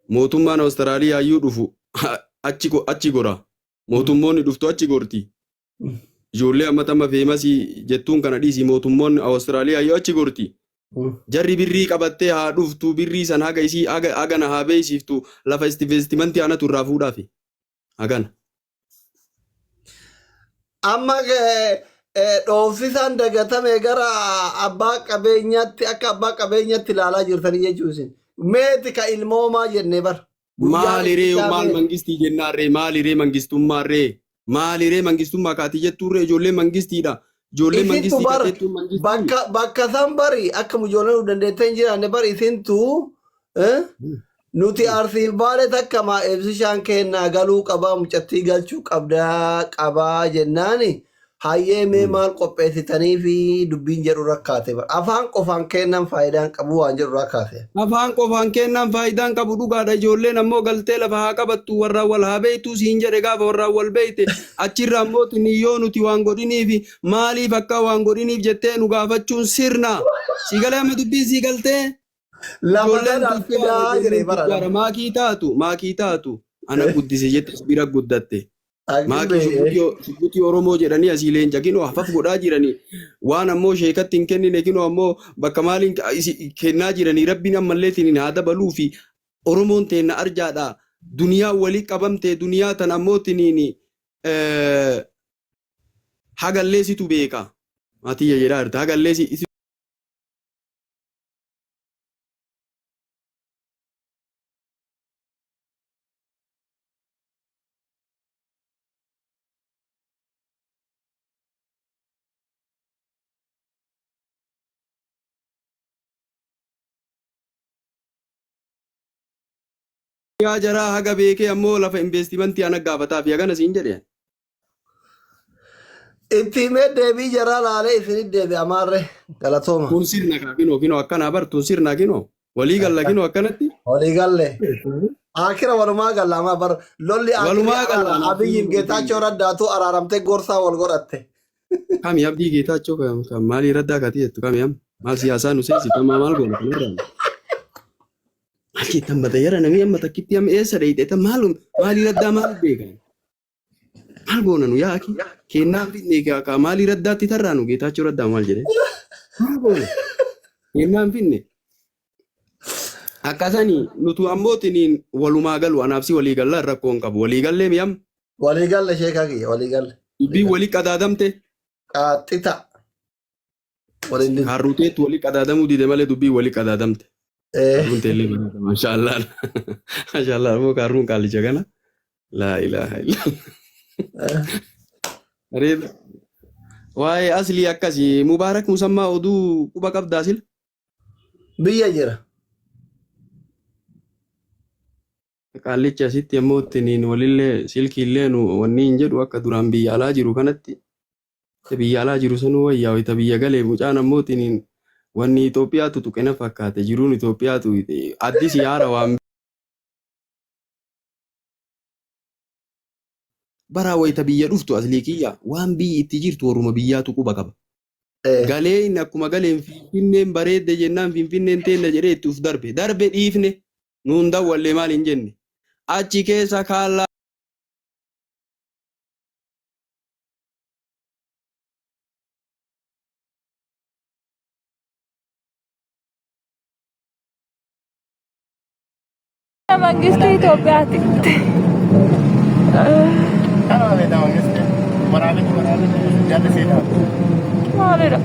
Mootummaan Awustiraaliyaa iyyuu dhufu achi achi gora. Mootummoonni dhuftu achi gorti. Ijoollee amma tamma feemasii jettuun kana dhiisi mootummoonni Awustiraaliyaa iyyuu achi gorti. Jarri birrii qabattee haa dhuftu birrii san haga isii haga hagana haa beeksiftu lafa investimentii anatu irraa fuudhaafi. Hagana. Amma dhoofisaan dagatame gara abbaa qabeenyaatti akka abbaa qabeenyaatti ilaalaa jirtanii jechuu isin. Meeti ka ilmoomaa jenne bar. Guyyaa Maaliree tokkichaa maal mee. mangistii jennaarree maaliree mangistummaarree maaliree mangistummaa kaati jettuurree ijoollee mangistiidha. Ijoollee Isintu mangistii bar kateettuun mangistii. bakka bakka san bari akka ijoolleen nu dandeettee hin jiraanne bar isintu eh, nuti arsiif baale takka maa ibsishaan kennaa galuu qabaa mucattii galchuu qabdaa qabaa jennaani hayyee mee maal qopheessitanii fi dubbiin jedhu rakkaate bar afaan qofaan kennan faayidaan qabu waan jedhu rakkaate. Afaan qofaan kennaan faayidaan qabu dhugaadha. Ijoolleen ammoo galtee lafa haa qabattu warraan wal haa beektuu siin jedhe gaafa warraan wal beekte achirra ammoo yoo nuti waan godhiniif maaliif akka waan godhiniif jettee nu gaafachuun sirna. Sii galee amma dubbiin sii galtee? Lafa Ijoolleen sana tujjaara fidaa jedhee ijoolleen bara tujjaara lama. maakii taatu maakii taatu ana guddise jette bira guddatte. Maakii Akki shugguxii Oromoo jedhanii asii leenca kinoo hafaf godhaa jiranii waan ammoo sheekatti hin kennine kinoo ammoo bakka maaliin kennaa jiranii rabbiin ammallee tiniin haa dabaluu fi Oromoon teenna arjaadha. Duniyaa walii qabamte duniyaa tan ammoo tiniin hagallee situ beeka. Maatiyya jedhaa jirta hagallee si Yaa jaraa haga beekee ammoo lafa investimentii ana gaafataa fi hagana siin jedhe. Itti himee deebii jaraa laalee isinit deebi'a maarre galatooma. Kun sirna kaa kinoo kinoo akkanaa bar tun sirna kinoo walii galla kinoo akkanatti. Walii galle. Akira walumaa galla amma bar lolli akirri Walumaa galla araara anaaf Abiyyiif kinoo Geetaachoo Raddaatu araaramtee gorsaa wal godhatte. Kami abdii Geetaachoo kan maalii raddaa katii jettu kami am maal siyaasaa nu seensifta amma maal goona kanarraa. Maal jettan bada yara namni amma takkitti amma eessa dheeyxe ta maal maalii raddaa maal beekan. Maal goona nu yaa akii kennaa finne kaa maalii raddaatti tarraa nu Geetaachoo Raddaa maal jedhee. Maal goona kennaa hin finne. Akkasani nutu ammoo tiniin walumaa galu anaaf si walii gallaan rakkoo hin qabu walii gallee miyam Walii galle sheekaa kiyya walii galle. dubbiin walii qadaadamte Qaaxxita. Waliin dide. Kaarruuteetti walii qadaadamuu dide malee dubbiin walii qadaadamte. Eh. Kaarruun teellee bareeda maashaallah. Maashaallah ammoo kaarruun qaalicha kana. Laa ilaaha illallah. Bareeda. Waa'ee aslii akkasii Mubaarak Musammaa oduu quba qabdaa sila? Biyya jira. Qaallichi asitti ammoo ittiniin walillee silkiillee nu wanni hin jedhu akka duraan biyya alaa jiru kanatti ta biyya alaa jiru sanuu wayyaa wayita biyya galee mucaan ammoo tiniin wanni Itoophiyaatu tuqe na fakkaate jiruun Itoophiyaatu addisi haara waan baraa wayita biyya dhuftu aslii kiyya waan biyyi itti jirtu warruma biyyaatu quba qaba. Galee inni akkuma galeen Finfinneen bareedde jennaan Finfinneen teenna jedhee itti uf darbe. Darbe dhiifne nuun dawwallee maal hin jenne. Achi keessa kaallaa Mangistii Itoophiyaati. Kanuma beektaa mangistii. Waraabinni waraabinni jaalli seenaa. Maalidha?